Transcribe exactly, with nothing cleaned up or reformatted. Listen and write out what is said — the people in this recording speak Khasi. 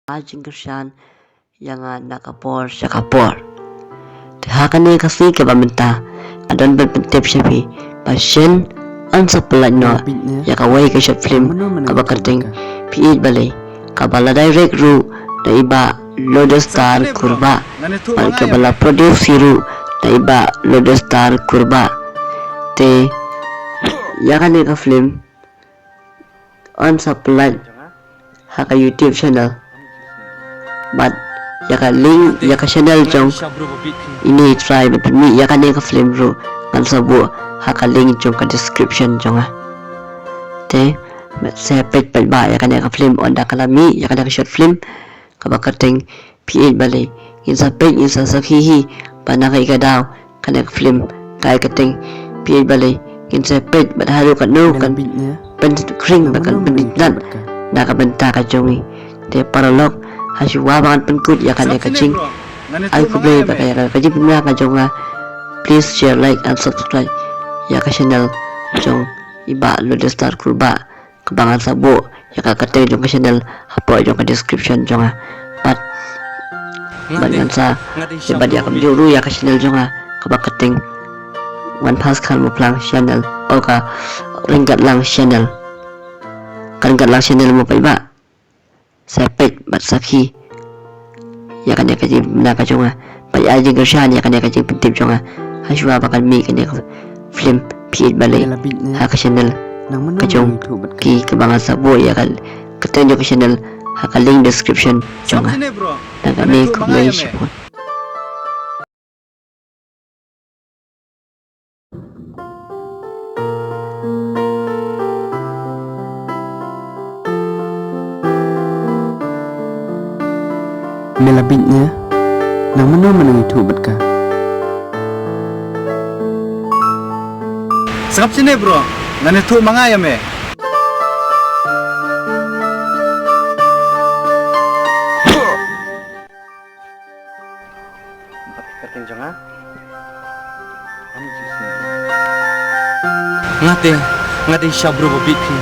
ai jingkyrshan ïa nga na ka por sha ka por. Te ha kane ka sngi kaba mynta, nga don ban pyntip sha phi ba shen yn sa pynlait noh ïa kawei ka short film kaba kyrteng Phi Ïeit Balei, kaba la direct ruh da i Bah Lodestar Kurbah, bad kaba la produce hi ruh da i Bah Lodestar Kurbah. Te ïa kane ka film yn sa pynlait ha ka YouTube channel. Bad ïa ka link ïa ka channel jong ine i trai ban pynmih ïa kane ka film ruh ngan sa buh ha ka link jong ka description jong nga. Te, bad sa peit peit ba ïa kane ka film ynda ka la mih ïa kane ka short film kaba kyrteng Phi Ïeit Balei. Ngin sa peit, ngin sa sakhi hi ba na kaei ka daw kane ka film ka ai kyrteng Phi Ïeit Balei. Ngin sa peit bad haduh katno kan pynkhring bad kan pynitynnad na ka bynta ka jong ngi. Te paralok, ha shuwa ba ngan pynkut ïa kane ka jing ai khublei bad ka ïa ka jingpynbna ka jong nga, please share, like and subscribe ïa ka channel jong i Bah Lodestar Kurbah, kaba ngan sa buh ïa ka kyrteng jong ka channel hapoh jong ka description jong nga. Bad, bad ngan sa, bad ïa ka video ruh ïa ka channel jong nga kaba kyrteng Wan Paskal Muplang channel, o ka Ryngkat Lang channel. Ka Ryngkat Lang channel mo paidbah. Sa peit bad sakhi ïa kane ka jingpynbna ka jong nga, bad ai jingkyrshan ïa kane ka jingpyntip jong nga ha shuwa ba kan mih kane ka film Phi Ïeit Balei ha ka channel ka jong ki, kaba ngan sa buh ïa ka kyrteng jong ka channel ha ka link description jong nga. Tang kane, khublei shibun. Me la bieit ne? Nang mano me nang ïathuh bad ka? Sngap shane bro, ngan ïathuh ma nga ïa me. Bad ka kyrteng jong nga. Nga te, nga dei sha bro ba bieit phi.